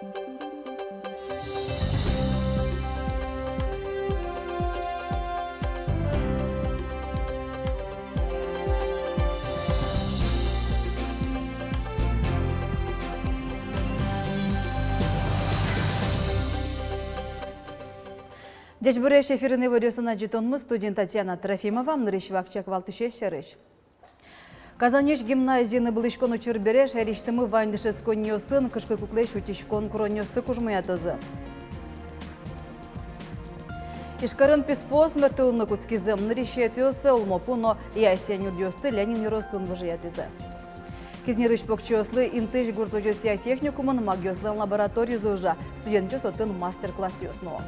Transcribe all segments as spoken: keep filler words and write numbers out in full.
Ӟечбуресь! Эфирын «Иворъёс» но ӝытонмы, студиын Татьяна Трофимова. Нырысь вакчияк валтӥсез сярысь. Казаньысь гимназиын ыбылӥськон учыр бере шаерысьтымы вань дышетсконниосын кышкытлыклэсь утиськон куронъёсты кужмоятозы. Ижкарын писпуос мертылыны кутскизы. Нырысетӥосыз улмопу но ясень удъёсты Ленин ёросын выжыятӥзы. Кизнерысь покчиослы интыысь гурт возёсъя техникумын магъёслэн лабораторизы ужа. Студентъёс отын мастер-классъёс нуо.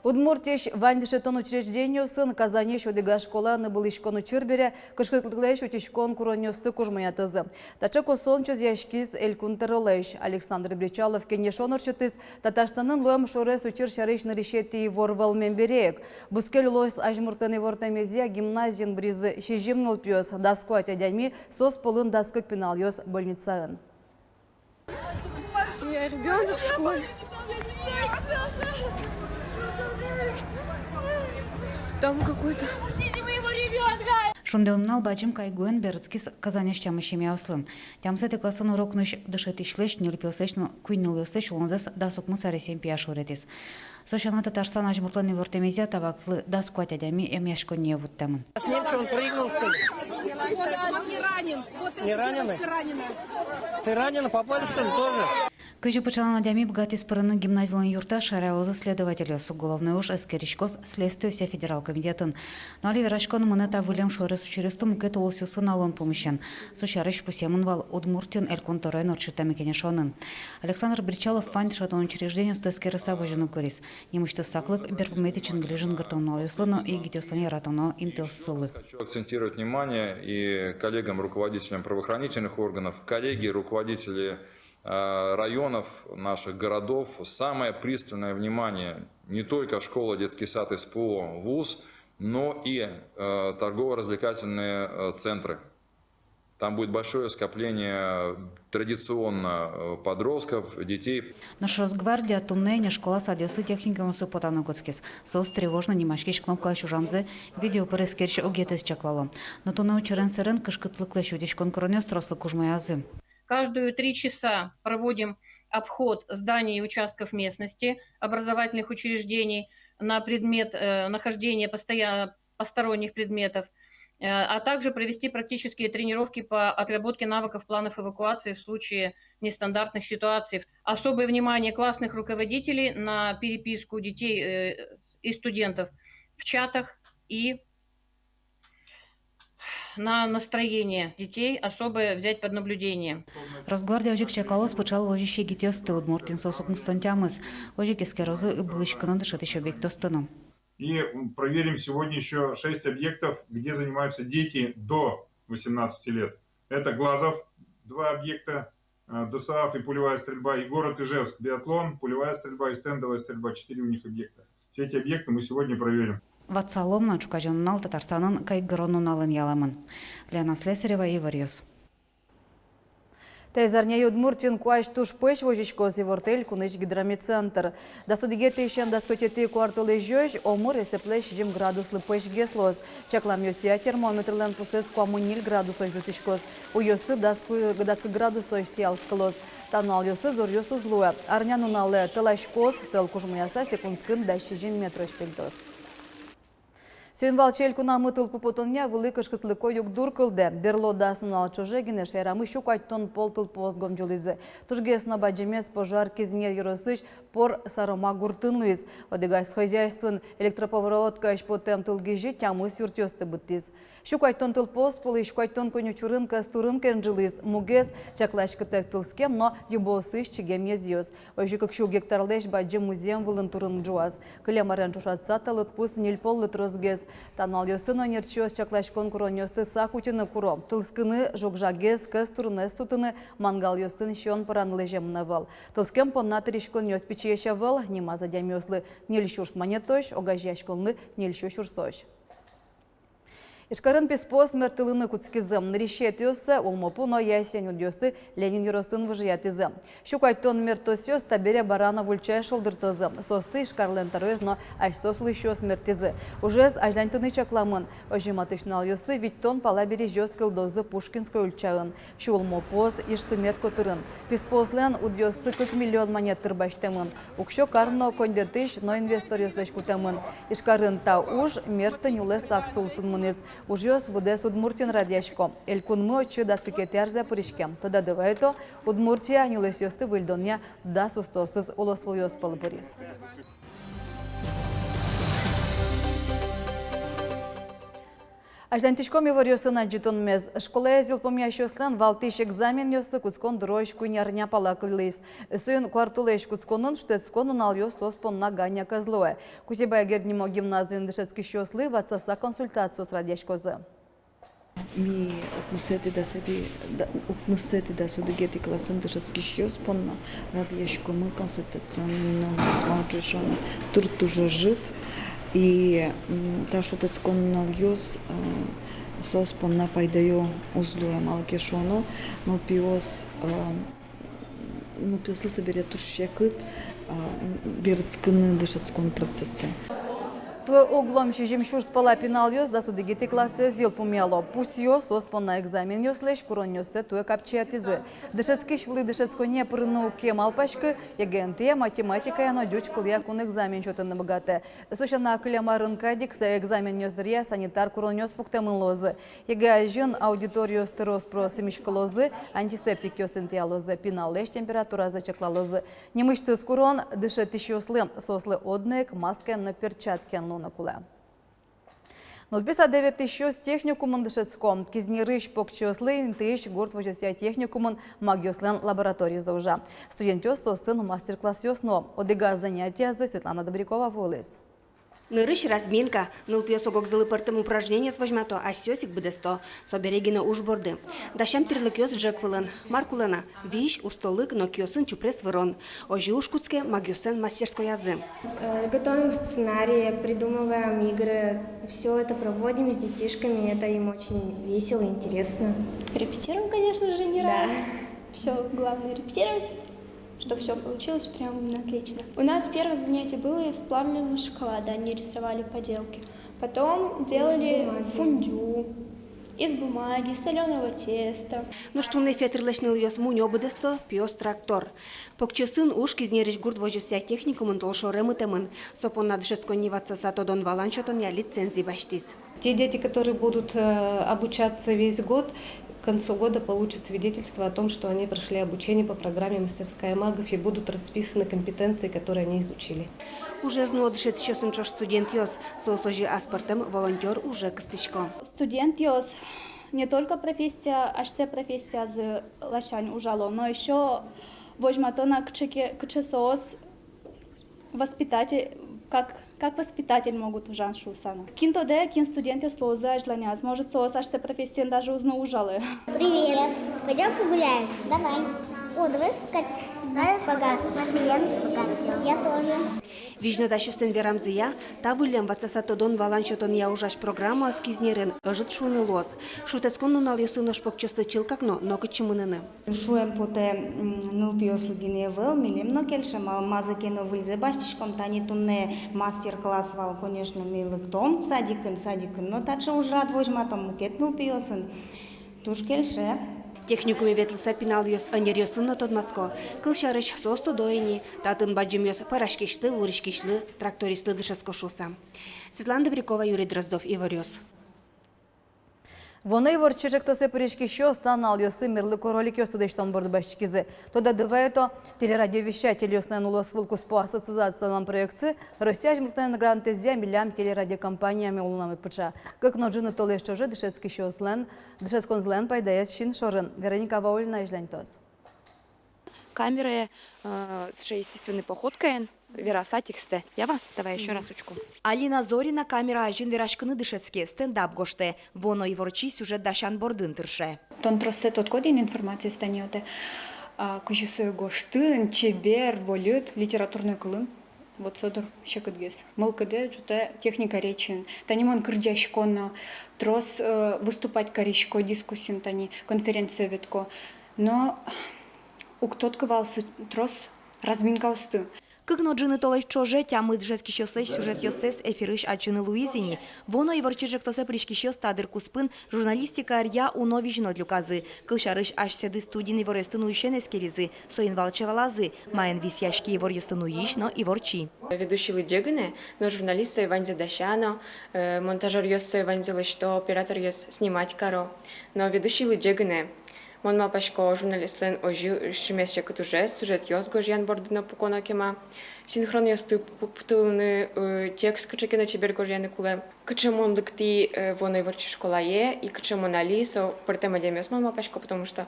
Удмуртиысь вань дышетон учреждениосын Казаньысь одӥгаз школаын ыбылӥськон учыр бере кышкытлыклэсь утиськон куронъёсты кужмоятозы. Таӵе кусон чузъяськиз Элькун тӧролэсь. Александр Бречалов кенешон ортчытӥз Татарстанын луэм шорез учыр сярысь нырысетӥ ивор вӧлмем бере ик. Бускель улос азьмуртлэн ивортэмезъя, гимназиын быризы сизьым нылпиос, дас куать адями, соос пӧлын дас кык пиналъёс больницаын. У меня ребёнок в школе. Там какой-то... Шунды нунал бадӟым кайгуэн берытскиз Казаньысь тямыс семьяослэн. Тямысэтӥ классын урок нуись дышетӥсьлэсь, ньыль пиослэсь но куинь нылъёслэсь улонзэс дас укмыс аресъем пияш ветлӥз. Со сяна, Татарстан азьмуртлэн ивортэмезъя, та вакытлы дас куать адями эмъяськонние вуттэмын. С ним что, он прыгнул, что ли? Не раненый? Ты раненый? Попали, что ли, тоже? Кызьы пыӵалан адями быгатӥз пырыны гимназилэн юртаз, шараялозы следовательёс. Уголовной уж эскериськоз Следствиосъя федерал комитетын. Но али вераськон мынэ та выллем шорез учыръёсты мукет улосъёсын алон пумысен. Со сярысь пусъемын вал Удмуртиын Элькун тӧроен ортчытэм кенешонын. Александр Бречалов вань дышетон учреждениосты эскерыса возьыны куриз. Нимысьтыз саклык берпуметӥ чингыли жингыртон нуналъёслы но егитъёслэн яратоно интыоссылы. Хочу акцентировать внимание и коллегам, руководителям правоохранительных органов, коллеги, руководители, э, районов, наших городов. Самое пристальное внимание: не только школа, детский сад, СПО, вуз, но и, э, торгово-развлекательные, э, центры. Там будет большое скопление традиционно, э, подростков, детей. Нош Росгвардия туннэ ини школа, садъёсы, техникумъёсы потаны кутскиз. Соос «Тревожно» нимаськись кнопкалэсь ужамзэ видео пыр эскерись огетэз чаклало. Но туннэ учырен сэрен кышкытлыклэсь утиськон куронъёс трослы кужмоязы. Каждые три часа проводим обход зданий и участков местности, образовательных учреждений на предмет, э, нахождения постоя-, посторонних предметов, э, а также провести практические тренировки по отработке навыков планов эвакуации в случае нестандартных ситуаций. Особое внимание классных руководителей на переписку детей, э, и студентов в чатах и на настроение детей особое взять под наблюдение. Росгвардия озьы ик чаклалоз пыӵал возись егитъёсты. Удмуртиын соос укмыстон тямыс. Озьы ик эскерозы ыбылӥськыны дышетӥсь объектъёсты но. И проверим сегодня ещё шесть объектов, где занимаются дети до восемнадцати лет. Это Глазов, два объекта, э, ДОСААФ и пулевая стрельба, и город Ижевск, биатлон, пулевая стрельба и стендовая стрельба, четыре у них объекта. Все эти объекты мы сегодня проверим. Ватсалом на, ӵуказе нунал Татарстанын кайгырон нуналэн ялэмын. Лена Слесарева, Иворъёс. Та арняе Удмуртиын куазь туж пӧсь возиськоз, ивортэ элькунысь гидрометцентр. Дас одӥгетӥысен дас куатетӥ куартолэзёзь омыр эсэплэсь сизьым градуслы пӧсьгес луоз. Чакламъёсъя, термометрлэн пусэз куамын ньыль градусозь ӝутӥськоз. Уйёсы дас кык, дас кык градусозь сиялскылоз. Та нуналъёсы зоръёс уз луэ. Арня нуналэ тӧласькоз, тӧл кужмояса секундскын дас сизьым метрозь пельтоз. Соин валче элькунамы тылпу потонъя вылӥ кышкытлыко югдур кылдэ. Берло дас нунал ӵоже гинэ шаерамы сю куатьтон пол тылпуос гомӟылӥзы. Тужгес но бадӟымез пожар Кизнер ёросысь Пор Сарома гуртын луиз. Одӥгаз хозяйствоын электропровод кадь потэм тылгизьы тямыс юртъёсты быдтӥз. Сю куатьтон тылпуос пӧлысь куатьтон куинь учырын кӧс турын кенжылӥз, мугез — чакласькытэк тылскем но юбоосысь чигем езъёс. Озьы ик кык сю гектарлэсь бадӟым музъем вылын турын ӝуаз. Кылем арен ӵошатыса, та лыдпус ньыль поллы тросгес. Та нуналъёсы но ӧнерчиос чакласькон куронъёсты сак утьыны куро. Тылскыны, жуг-жагез, кӧс турынэз сутыны мангалъёсын сиён пӧраны лэземын ӧвӧл. Тылскем понна тыриськонъёс пичиесь ӧвӧл, нимаз адямиослы ньыль сюрс манетозь, огазеяськонлы ньыль сю сюрсозь. Ижкарын писпуос мерттылыны кутскизы. Нырысетӥоссэ, улмопу но ясень удъёсты, Ленин ёросын выжыятӥзы. Сю куатьтон мерттосъёс табере Баранов ульчае шулдыртозы. Соосты Ижкарлэн тӧроез но асьсэос улӥсьёс мерттӥзы. Ужез азьланьтыны чакламын. Озьы матысь нуналъёсы витьтон пала берызьёс кылдозы Пушкинской ульчаын. Сю улмопуос Ижтымет котырын. Писпуослэн удъёссы кык миллион манет тыр басьтэмын. Уксё кар но коньдэтысь но инвесторъёслэсь кутэмын. Ижкарын та уж «Мертты нюлэс» акци улсын мынӥз. Ужъёс быдэс Удмуртиын радъясько. Элькунмы отчы дас кыкетӥ арзэ пыриське. Тодады вайытом, Удмуртия нюлэсъёсты выльдонъя дас устоосыз улосвылъёс пӧлы пыриз. Азьланьтӥськом иворъёсын адӟытонмес. Школаез йылпумъясьёслэн валтӥсь экзаменъёссы кутскон дырозь куинь арня пала кылиз. Соин куартолэзь кутсконын шутэтскон нуналъёс соос понна гань ӧз луэ. Кузебай Герд нимо гимназиын дышетскисьёслы ватсаса консультациос радъяськозы. Ми укмысэтӥ, дасэтӥ, да, укмысэтӥ, дас одӥгетӥ классын дышетскисьёс понна радъяськомы консультационный нуналъёс, малы ке шуоно, туртуж ӧжыт. И, м, та шутэтскон нуналъёс, э, соос понна пайдаё уз луэ, малы ке шуоно, нылпиос, э, нылпиослы собере туж секыт, а, берытскыны дышетскон процессэ. Туэ оглом сизьым сюрс пала пиналъёс дас одӥгетӥ классэз йылпумъяло. Пусъё, соос понна экзаменъёслэсь куронъёссэ туэ капчиятӥзы. Дышетскись вылӥ дышетсконэ пырыны уг ке малпаськы, ЕГЭ-ен тӥя, математикая но ӟуч кылъя кун экзамен сётыны быгатэ. Со сяна, кылем арын кадь ик экзаменъёс дыръя санитар куронъёс пуктэмын луозы. ЕГЭ азьын аудиториос трос-прос эмиськылозы, антисептикъёс интыялозы, пиналлэсь температуразэ чаклалозы. Нимысьтыз курон дышетӥсьёслы, соослы одно ик маскаен но перчаткаен луыны кулэ. Нылпи садэ ветлӥсьёс техникумын дышетско. Кизнерысь покчиослы интыысь гурт возёсъя техникумын магъёслэн лабораторизы ужа. Студентъёс соосын мастер-классъёс нуо. Одӥгаз занятиязы Светлана Добрякова вуылӥз. Нырысь разминка. Нылпиос ог-огзылы пӧртэм упражнениос возьмато, асьсэос ик быдэсто. Собере гинэ уж борды. Дасям тӥрлыкъёс ӝӧк вылын. Мар кулэ на: визь, устолык но киосын чупрес вырон. Озьы уж кутске магъёслэн мастерскоязы. Э, готовим сценарии, придумываем игры. Всё это проводим с детишками, это им очень весело и интересно. Репетируем, конечно же, не раз. Всё, главное репетировать, чтоб всё получилось прям на отлично. У нас первое занятие было из плавленного шоколада, они рисовали поделки. Потом делали фондю из бумаги, солёного теста. Нош туннэ фетырлэсь нылъёс мунё быдэсто, пиос трактор. Покчиосын уж Кизнерысь гурт возёсъя техникумын толшоре мытэмын. Со понна дышетсконни ватсаса тодон-валан сётонъя лицензия басьтӥз. Те дети, которые будут, э, обучаться весь год, к концу года получат свидетельство о том, что они прошли обучение по программе «Мастерская магов» и будут расписаны компетенции, которые они изучили. Ужез нуо дышетӥсьёсын ӵош студентъёс, соос озьы аспӧртэм волонтёр уже кыстӥсько. Студентъёс не только профессия, асьсэ профессиязы ласянь ужало, но ещё возьмато на, кыӵе ке, кыӵе соос воспитатель, как, как воспитатель могут ужан шуыса но. Кин тодэ, кин студентъёс луозы азьланяз, может, соос асьсэ профессиен даже уз но ужалэ. Привет. Пойдём погуляем? Давай. О, давай скать. Давай шпагат. Офигенный шпагат сделаем. Я тоже. Визьнодасьёслэн верамзыя, та выллем ватсаса тодон-валан сётонъя ужась программаос Кизнерын ӧжыт шуыны луоз. Шутэтскон нуналъёсы нош покчиослы чылкак но нокытчы мыныны. Шуэм потэ, м, нылпиослы гинэ ӧвӧл, милем но кельше, ма-, мазэ ке но выльзэ басьтӥськом. Тани туннэ мастер-класс вал, конечно, ми лыктом садикын, садикын но таӵе ужрад возьматом мукет нылпиосын. Туж кельше. Техникуме ветлыса, пиналъёс ӧнеръёсын но тодматско. Кылсярысь, соос тодо ини, татын бадӟымъёс пӧраськисьлы, вуриськисьлы, трактористлы дышетско шуыса. Светлана Добрякова, Юрий Дроздов, «Иворъёс». Вуоно иворчи ӵектосэ пыриськисьёс та нуналъёсы мерлыко роликъёсты дасьтон борды басьтӥськизы. Тодады вайытом, телерадиовещательёслэн улосвыл куспо ассоциациялэн проектсы Россия азьмуртлэн грантэзъя «Милям телерадиокомпанияме» улонамы пыӵа. Кык но ӝыны толэзь ӵоже дышетскисьёслэн дышетсконзылэн пайдаез син шорын. Вероника Ваулина азьланьтоз. Камерае, э, сыӵе естественной походкаен вераса текстэ. Ява? Давай ещё раз учком. Алина Зорина камера азьын вераськыны дышетске, стендап гожтэ. Вуоно иворчи сюжет дасян бордын тырше. Тон тросэз тодӥськод ини информациез, тани отын, а, кызьы сое гожтыны, чебер, вольыт, литературной кылын. Вот со дыр секытгес. Мылкыдэ ӝутэ техника речиын. Тани мон кырӟасько но, трос, э, выступать карисько, дискуссиын, тани конференцие ветлӥсько. Но уг тодӥськы вал со трос разминкаосты. Кык но ӝыны толэзь ӵоже тямыс дышетскисьёслэсь сюжетъёссэс эфирысь адӟыны луиз ини. «Вуоно иворчи» ӵектосэ пыриськисьёс та дыр куспын журналистика ӧръя уно визьнод люказы. Кылсярысь, асьсэды студиын иворъёсты нуисен эскеризы, соин валче валазы, маин висъяське иворъёсты нуись но иворчи. Ведущий лыдӟе гинэ, но журналист сое ваньзэ дася но, э, монтажёръёс сое ваньзэ лэсьто, операторъёс снимать каро, но ведущий лыдӟе гинэ. Мон малпасько, журналистлэн озьы шимес секыт ужез, сюжетъёс гожъян борды но пуко но кема, синхронъёсты пу-, пуктылыны, э, текст кыӵе ке но чебер гожъяны кулэ. Кыӵе мон лыктӥ, э, «Вуоно иворчи» школае, и кыӵе мон али, со пӧртэм адямиос, мон малпасько, потому что,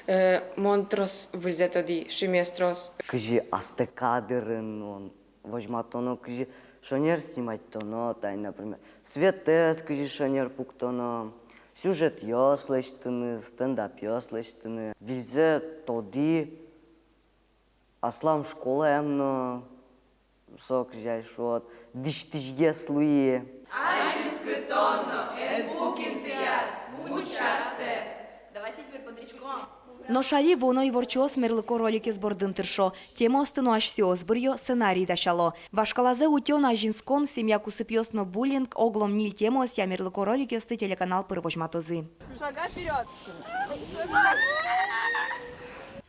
э, мон трос выльзэ тодӥ, шимес трос. Кызьы астэ кадрын мон возьматоно, кызьы шонер сниматьтоно, тани, например, светэз кызьы шонер пуктоно, сюжетъёс лэсьтыны, стендапъёс лэсьтыны. Выльзэ тодӥ аслам школаям но, со, кызьы ай шуод, дӥсьтӥсьгес луи. Азинскы тон но, эн пукинты яр, участэ. Давайте теперь бодрячком. Нош али «Вуоно иворчиос» мерлыко роликъёс бордын тыршо. Темаосты но асьсэос быръё, сценарий дасяло. Вашкалазэ утён, азинскон, семья кусыпъёс но буллинг — огъя ньыль темаосъя мерлыко роликъёсты телеканал пыр возьматозы. Шага вперёд!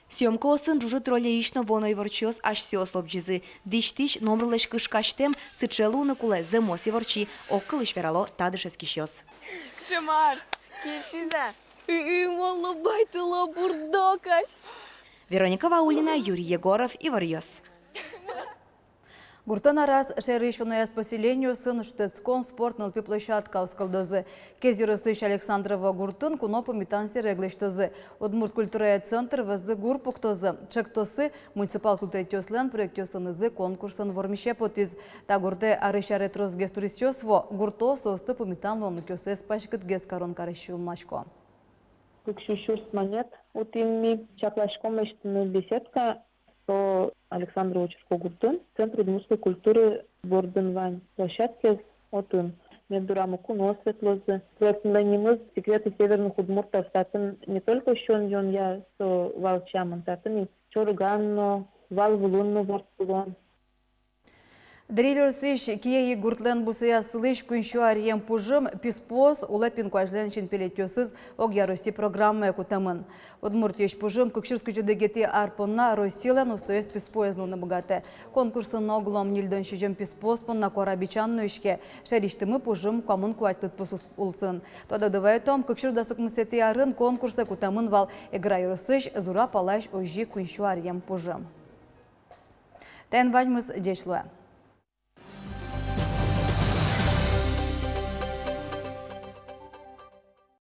Съёмкаосын ӝужыт ролеысь но «Вуоно иворчиос» асьсэос лобӟизы. Дӥсьтӥсь номырлэсь кышкасьтэм, сыӵе луыны кулэ зэмос иворчи, огкылысь верало та дышетскисьёс. Кыӵе мар, кельшиз-а? Ы-ы, мон лобай тыло бурдо кадь. Вероника Ваулина, Юрий Егоров, «Иворъёс». Гуртын араз шаерысь уноез поселениосын шутэтскон, спорт, нылпи площадка оскылдозы. Кез ёросысь Александрово гуртын куно пумитан серег лэсьтозы. Удмурт культурая центр вӧзы гур пуктозы. Ӵектоссы муниципал кылдытэтъёслэн проектъёсынызы конкурсын вормисе потӥз. Та гуртэ арысь аре тросгес туристъёс вуо, гуртоос соосты пумитан луонлыкъёссэс паськытгес карон карысь сюлмасько. Кык сю сюрс манет утӥм ми, чакласьком лэсьтыны беседка, со Александрово черкогуртын, Центр удмуртской культуры бордын вань площадкаез, отын мед дорамы куноос ветлозы. Проектмылэн нимыз «Секреты северных удмуртов», татын не только сиён-юонъя со валчамын, татын и чорыган но, вал вылын но ворттылон. Дэри ёросысь Киеи гуртлэн бусыяз сылӥсь куинь сю аръем пужым «Писпуос улэп инкуазьлэн синпелетъёсыз» огъя Россиысь программае кутэмын. Удмуртиысь пужым кык сюрс кызь одӥгетӥ ар понна Россилэн устоез писпуэз луыны быгатэ. Конкурсын оглом ньыльдон сизьым писпуос понна куара бичан нуиське. Шаерысьтымы пужым куамын куать лыдпус ус-, улсын. Тодады вайытом, кык сюрс дас укмысэтӥ арын конкурсэ кутэмын вал Эгра ёросысь Зура палась озьы куинь сю аръем пужым. Таин ваньмыз, ӟеч луэ.